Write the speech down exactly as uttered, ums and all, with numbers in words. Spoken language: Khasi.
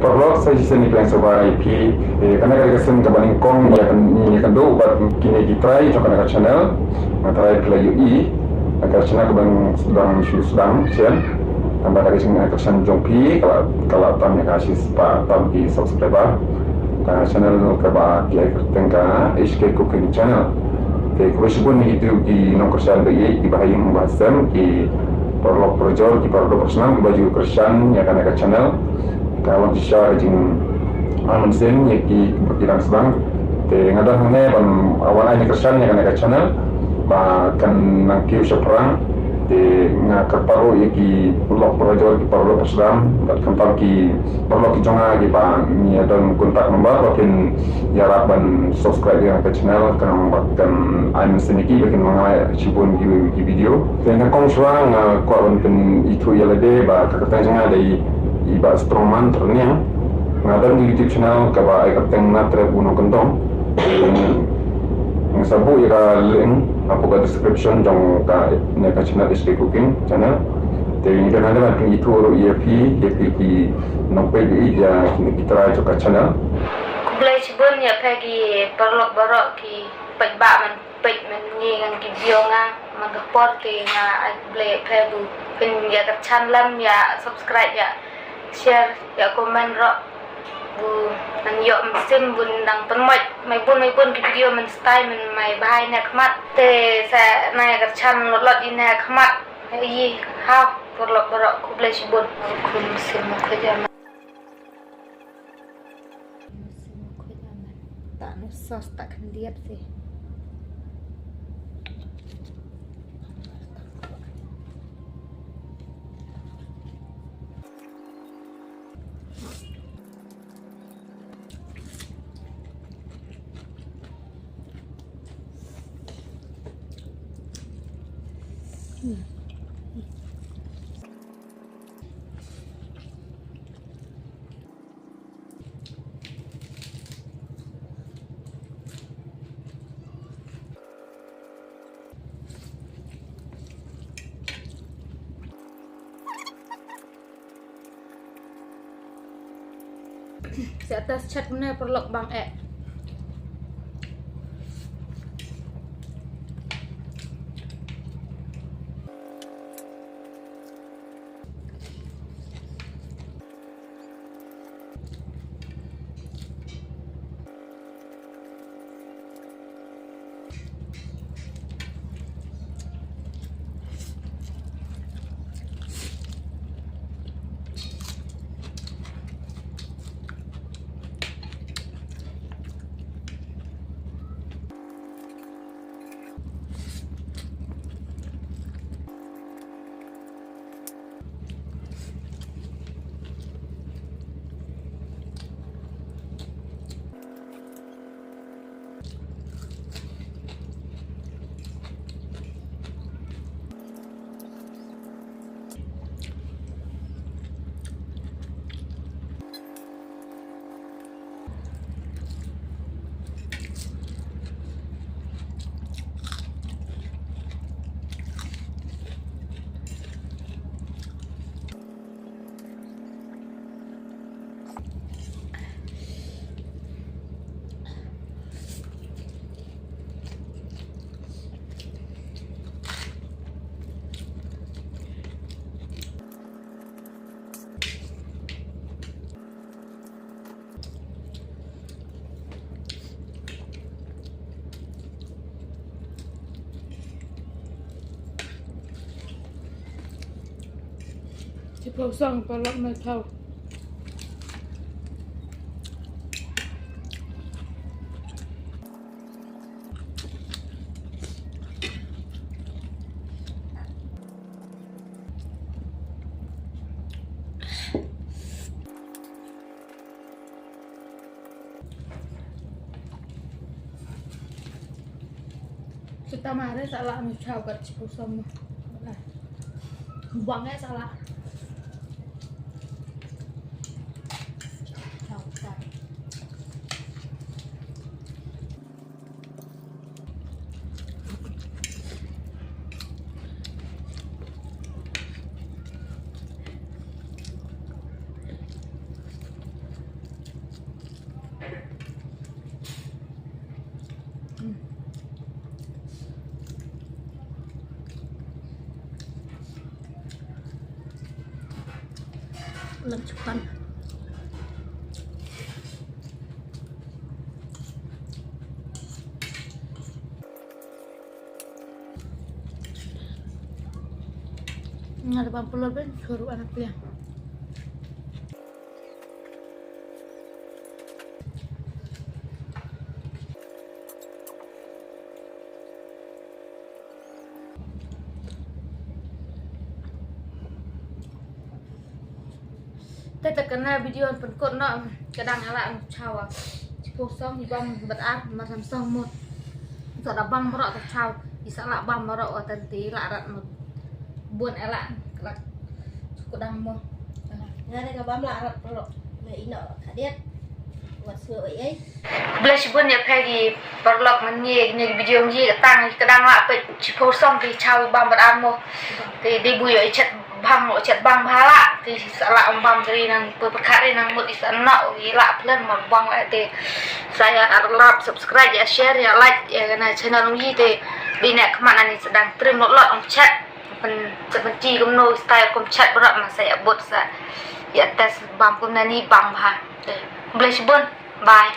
Paralok, sa shisien ïa phi, eh, kane ka dei ka sien kaba nyngkong ïa kan, ïa kan duh bad kine ki trai jong kane ka channel. Nga trai phi la ïohi, ka channel kaba sdang shu sdang shisien. Tang ba ka dei ka channel jong phi, ka la, ka la tam ïa ka shispah tam ki subscriber. Ka channel kaba ki ai kyrteng ka H K Cooking Channel. Te khublei shibun ïa kito ki nongkyrshan ba ïeit, ki bahaïing bahasem, ki paralok parajor, ki paralok parasnam, kiba ju kyrshan ïa kane ka channel. Ka wan shisha ka jing, ah, mynsiem ïa ki, kiba ki dang sdang. Te nga don hangne ban, ah, wan ai jingkyrshan ïa kane ka channel ba kan nang kiew shaphrang. Te nga kyrpad ruh ïa ki paralok parajor, ki paralok parasnam bad khamtam ki paralok ki jong nga kiba ngi don contact number ba kin ïarap ban subscribe ïa ka channel, kan, ba kan ai mynsiem ïa ki ba kin wanrah shibun ki, ki video. Te nyngkong shuwa nga kwah ban pynithuh ïa lade ba ka kyrteng jong nga dei i Bah Strongman Tyrniang. Nga don YouTube channel kaba ai kyrteng Na Trep U Nongkyndong. Nga sa buh ïa ka link hapoh ka description jong kane ka channel H K Cooking Channel. Te ngi don hangne ban pynithuh ruh ïa phi, ïa phi ki nongpeit ïa kine ki trai jong ka channel. Khublei shibun ïa phi ki paralok baroh ki paidbah ban peit mynne ïa ki video nga man ka por, te nga ai khublei ïa phi ba phin ïa kyrshan lem, ïa subscribe, ïa share, ïa comment ruh. Ba ngan ïoh mynsiem ban nang pynmih mai bun mai bun ki video mynstep mynmai bha ïa ne khmat. Te sa nang ïa kyrshan lot lot ïa ne khmat. Ïa ha paralok baroh, khublei shibun. Khublei shibun. Tang noh sauce tang khyndiat seh. Sa test chat ne paralok bang eh. Shiphew song paralok, na thaw. Kita mare sa lah, anu, chau kat shiphew song. Buang eh sa lah. Chau kat. Lam chicken. Nga da bam pelor ben suruh anak dia. Te te kane video pynkut noh, ka dang ïa lah chaw. Shiphew song i bam bad ar, mar song mo. Sa da bam baroh te chaw. I sa lah bam baroh wa te te lah rat mo. Bun ïa lah, ka lah. Ka dang mo. Nga ne ka bam lah rat baroh. Me ino ka diet. Wat sngew ei ei. Khublei shibun ïa phi ki paralok, mynne kine ki video ngi ka tang, ka dang lah peit shiphew song ki chaw i bam bad ar mo. Te dei bu ïoh i chet bang, ïoh chet bang bha lah. Te sa lah ym bam, te nang pyrkhat ri nang mut i sa noh i lah plan mar bang eh. Te sa ïa lap, subscribe, ïa share, ïa like ïa kane channel ngi. Te dei ne khmat nani sa dang trim lot lot ong chet. Pyn, pynti kumno style kum chet baroh ma sa ïa bud sa ïa test bam kumne ni bam bha. Te khublei shibun. Bye.